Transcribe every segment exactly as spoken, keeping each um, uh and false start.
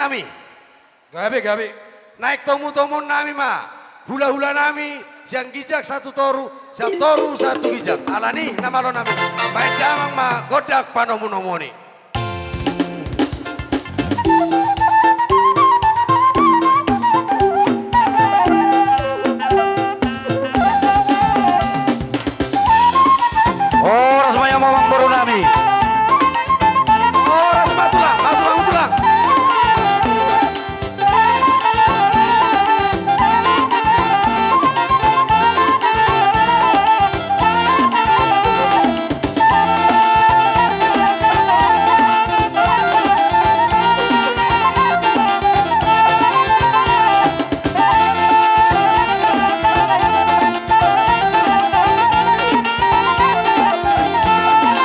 nami. Gabe, gabe. Naeng tomutomuon nami ma hula-hula nami sian ginjang sahat tu toru, sian toru sahat tu ginjang. Alani na malo nami, baen damang ma gondang panomunomuon i. Horas ma i amang boru nami. Horas ma tulang, masuk ma tulang.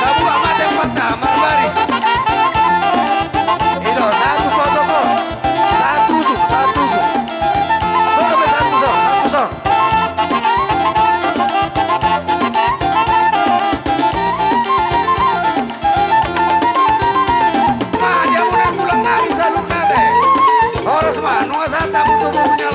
Tabuat ma tempatna, marbaris. I do, sahat tu pojok on. Sahat tu ujung, sahat tu ujung. Bodo pe sahat tu son, sahat tu son. Ma, dia muna tulang nami saluhutna te. Horas ma, nunga sahat hamu tu boru ni